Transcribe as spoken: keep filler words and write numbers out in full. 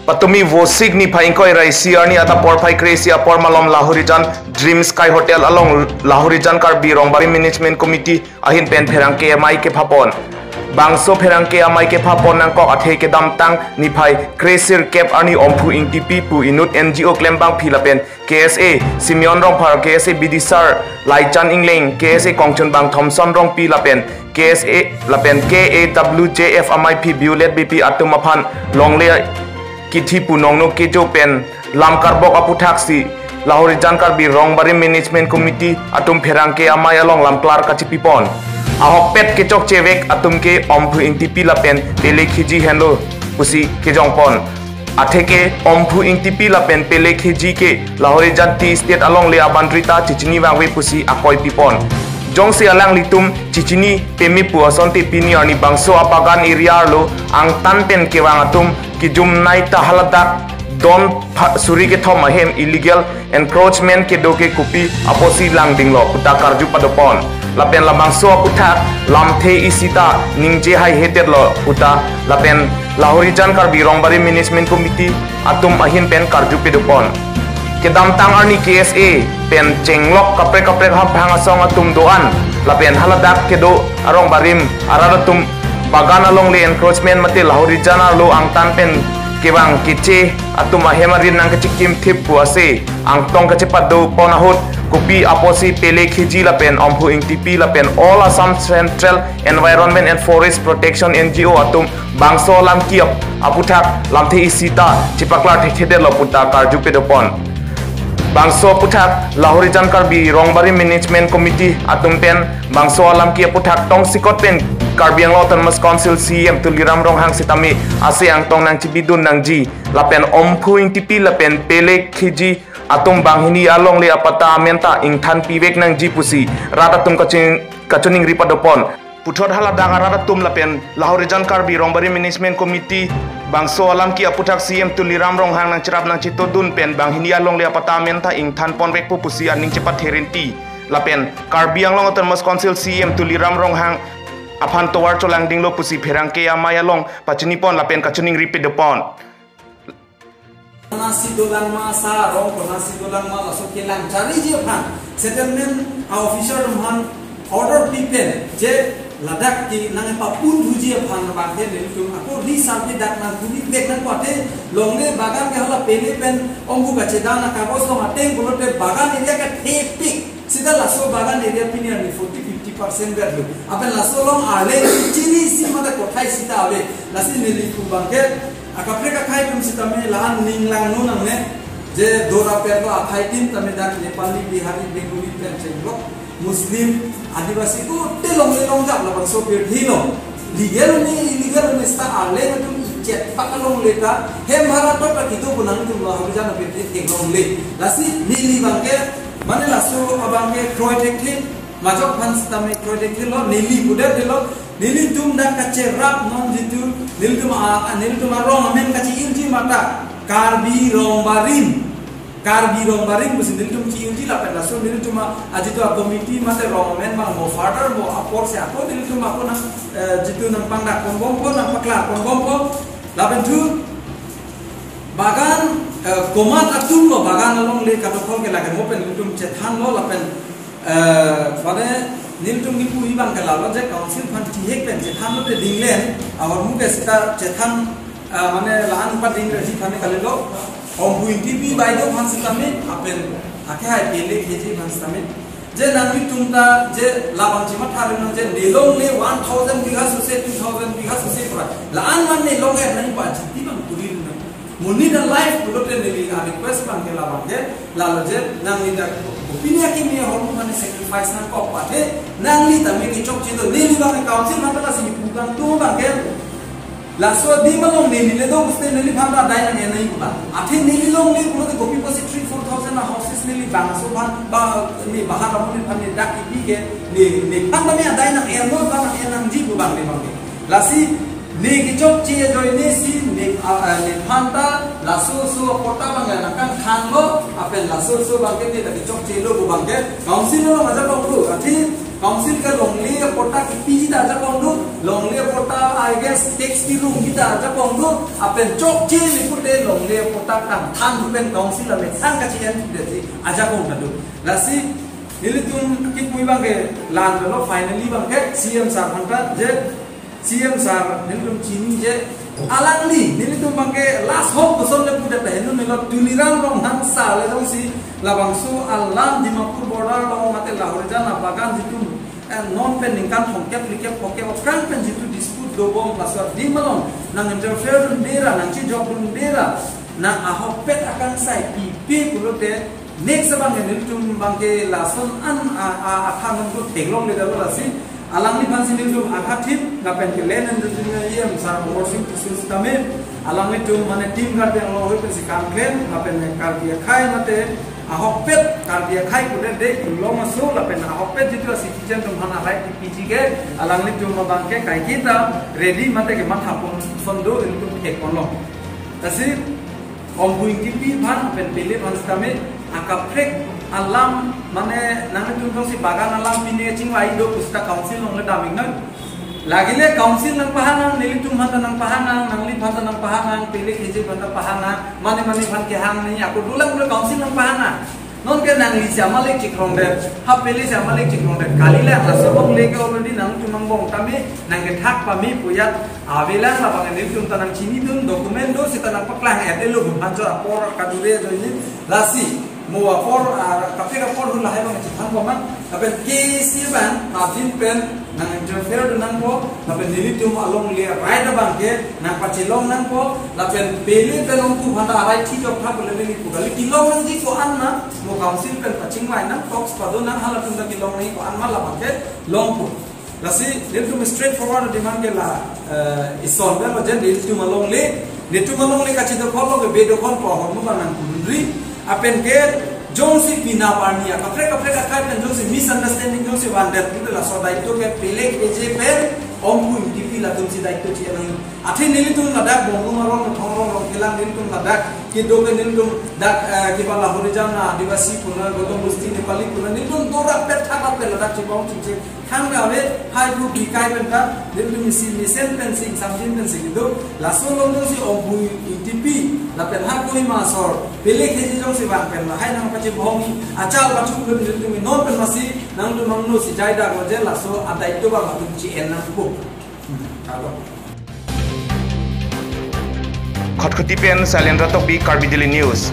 Patumi Vosik niphai ingkoi ra isi arni adap porphai kre-isi apor malom Lahorijan Dream Sky Hotel along Lahorijan Karbi Rongbari Management Committee ahin pen pherangke amei kephapon. Bangso pherangke amei kephapon nangkok athe kedamtang niphai kre-sirkep arni Omphu Ingtipi pu inut N G O klembangpi lapen K S A Simeon Rongphar, K S A Bidisar Laichan Ingleng, K S A Kongchunbang Thomson Rongpi lapen K S A lapen K A W J F ameiphi Violet Beypi atum aphan longle kithi pu nongno kejo pen lam karbok aputhaksi Lahorijan Karbi Rongbari Management Committee atum pherangke amei along lamklar kachipipon. Ahokpet kechokchevek atum ke Omphu Ingtipi lapen Pele Khiji henlo pusi kejongpon. Atheke Omphu Ingtipi lapen Pele Khiji ke Lahorijan Tea Estate alongle abandri ta chechini vangve pusi akoi pipon. Jongsi alanglitum chechini peme pu asonte pini arni bangso abagan area arlo angtan pen kevang atum kejumnei ta haladak don pha-, suri kethom ahem illegal encroachment kedo ke kopi apotsi langdinglo puta karju padopon. Lapen labangso aputhak lamthe isi ta ningje haihedetlo puta lapen Lahorijan Karbi Rongbari Management Committee atum ahin pen karju padopon. Kedamtang arni K S A pen chenglok kaprek kaprek haphang asong atum do-an lapen haladak kedo arong barim arat atum bagan alongle encroachment mate Lahorijan arlo angtan pen kevang keche atum ahem arit nangkachekimthip pu ase angtong kachepado pon ahut kopi apotsi Pele Khiji lapen Omphu Ingtipi lapen All Assam Central Environment and Forest Protection N G O atum bangso alam ki ap-, aputhak lamthe isi ta chepaklar thekthedetlo puta karju padopon. Bangso aputhak Lahorijan Karbi Rongbari Management Committee atum pen bangso alam ki aputhak tongsekot pen Karbi Anglong Autonomous Council C E M Tuliram Ronghang sitame ase angtong nangchibidun nangji lapen Omphu Ingtipi lapen Pele Khiji atum banghini alongle apatta amen ta ingthan pivek nangji pusi rat atum kaching-, kachiningri padopon. Puthot haladak arat atum lapen Lahorijan Karbi Rongbari Management Committee bangso alam ki aputhak C E M Tuliram Ronghang nangcherap nangchetodun pen banghini alongle apatta amen ta ingthan ponvekpo pusi aning chepathe rinti. Lapen Karbi Anglong Autonomous Council C E M Tuliram Ronghang aphan tovar cholangdinglo pusi pherangke amei along pachinipon lapen kachiningri padopon. Konatsi dolang ma, sa arong konatsi dolang ma, laso kelang chariji aphan settlement a-officer atum aphan order pipen je ladak ke nangpapun thuji aphan abangke nelitum ako resurvey dak nangkuli vek nangkok athe longle bagan ke hala Pele pen Omphu kachedan akagos along ateng pulote bagan area ke thepik. Sita laso bagan area pini arni forty fifty percent berlo. Apen laso along arleng chini isi mate kothai sita ave. Lasi neli pu abangke akaprek akhei atum sitame la-an ning langno nangne. Je dora perlo akhei atum tame dak Nepali, Bihari, Bengali pen chenglok Muslim, Adivasi ko te longle longjap labangso pirthi lo. Legal ne illegal ne sita arleng atum ichet pak alongle ta hem bhara tok ta kedo pu nangtum lo Lahorijan apirthi theklongle. Lasi neli abangke mane laso abangke kroithekthe, majok aphan sitame kroithekthe lo, neli pudet lo, nelitum dak kacherap non jitu, nelitum a, a, nelitum arong amen kachi-irji mata, Karbi Rongbarim, Karbi Rongbarim pusi nelitum chi-irji lapen laso nelitum a, a jitu a-committee mate rong amen bang mo further mo apor se ako nelitum ako nang, eh, jitu nangpangdak ponbompo, nangpaklar ponbompo, lapen thu, bagan, eh, komat atum lo bagan alongle kadokhol ke lake mo pen nelitum chethanlo lapen, eh, mane nelitum kipu abangke lalo je council aphan chihek pen chethanlo te dinglen, ahormu ke sita chethan, eh, mane la-an padingreji aphan kalilo, Omphu Ingtipi baideo aphan sitame, apen akhei Pele Khiji aphan sitame. Je nanglitum ta je labang chimatha ri non je nelongle one thousand bigha sose, two thousand bigha sose pura. La-an man nelongle nangpa jiti bang kuli ri non. Monit a-life pulote neli a-request abangke labangke lalo je nangli dak pini akimi ahormu mane sacrifice nangkok athe nangli tame kechokche do neli abang council mate lasi pu abang tu abangke laso adim along neli le do puste neliphan ta adai nang-en nai pu abang. Athe neli longle pulote kopi pusi three four thousand a-houses neli bangso aphan ba ne bahar amonit aphan ne dak kipi ke ne, nephan tame adai nang-en lo ba nang-en nangji pu abang ne abangke. Lasi ne kechokche ajoine si ne, a, a, nephan ta laso so patta abang nangkangthanlo, apen laso so abangke ne ta kechokche lo pu abangke. Council along ajat lo pu. Athe Council ke longle aporta kepiji ta ajakong do, longle aporta, I guess, tax kelongji ta ajakong do, lapen chokche li pute longle aporta kangthan pen council amethang kachi-en detji ajakong ta do. Lasi nelitum kipu abang ke lang lo, finally abang ke C M sir aphan ta je C M sir nelitum chini je alangli nelitum abang ke last hope koson le pudet, henlo Tuliram Ronghang sir le jongsi labangso alam Dimapur border along mate Lahorijan abagan jitu, eh, non pen ningkan thomkep phlikep phokep aphrang pen jitu dispute dobom, laso adim along nang interfere dunde ra, nang chejok dunde ra, nang ahokpet akangsai pipe pulote, next abang ke nelitum abang ke lason an a, a, akhang nelitum theklongledetlo. Lasi alangliphan si nelitum akhathip lapen ke Land and Revenue E M sir Amar Sing Tisso sitame alanglitum mane Team Karbi Anglong ahoi pensi kam klem lapen Karbi akhai mate ahokpet Karbi akhai kudet de kelong aso lapen ahokpet jitu a-citizen atum aphan a-right kepiji ke alanglitum abang ke kaiketa ready mate kematha pon ason do, nelitum thekponlo. Lasi Omphu Engtipi aphan pen Pele aphan sitame akaprek alam mane nangtum tong si bagan alam pine chingvai do pusita council along le dam-iknang. Lake le council nangpahanang, nelitum aphan ta nangpahanang, nangliphan ta nangpahanang, Pele Kheje aphan ta pahanang, mane mane aphan kehang ni ako dolang le council nangpahanang. Non ke nangli si amalik chikrongdet, ha Pele si amalik chikrongdet. Kali le ha sobok le ke already nangtum angbong tame nangkethak pame pu ajat avelang, labang nelitum ta nangchinidun, document do sita nangpaklang-et-etlo, buphan cho apor kadure ajoine. Lasi mo apor, ah, kaprek apor hu lahai abang chithang pama, lapen K A A C abang adin pen nang interfere dun nangpo, lapen nelitum alongle a-right abang ke nangpachelong nangpo, lapen Pele pen Omphu aphan ta a-right thi jok tha pule neli pu kali, kelong nangji ko-an ma, mo council pen pachingvai nang, talks pado nang, halatum ta kelong nangji ko-an ma labang ke longpo. Lasi nelitum straight forward demand ke la, eh, ison pen lo je nelitum alongle, nelitum alongle kachidokoklo ke bedokhonpo ahormu abang nangkudunri, lapen ke jongsi penap arni akaprek kaprek akai pen jongsi misunderstanding jongsi vandet pulote laso daito ke Pele Kheje pen Omphu Engtipi latum si daito chi-en nang. Athe nelitum ladak Bonglong arong, Thongrong, Rongkhelang nelitum ladak kedo ke nelitum dak, eh, kiba Lahorijan Adivasi puna, Gautam Busti Nepali puna, nelitum dorap pet thakap pet ladak chibong chingching thang kave, hai bu bi kai pen ta nelitum isi mesen pensi, samjin pensi kedo. Laso along jongsi Omphu Engtipi lapen ha Kohima asor Pele Kheje jongsi vang pen lahai nangpachibong achal pachuk pen nelitum non pen masi nangtum angno si jai dak lo je laso adaito abang atum chi-en nangpo. Kalo. Khatkhati pen Sailendra Tokbi, Karbi Daily News.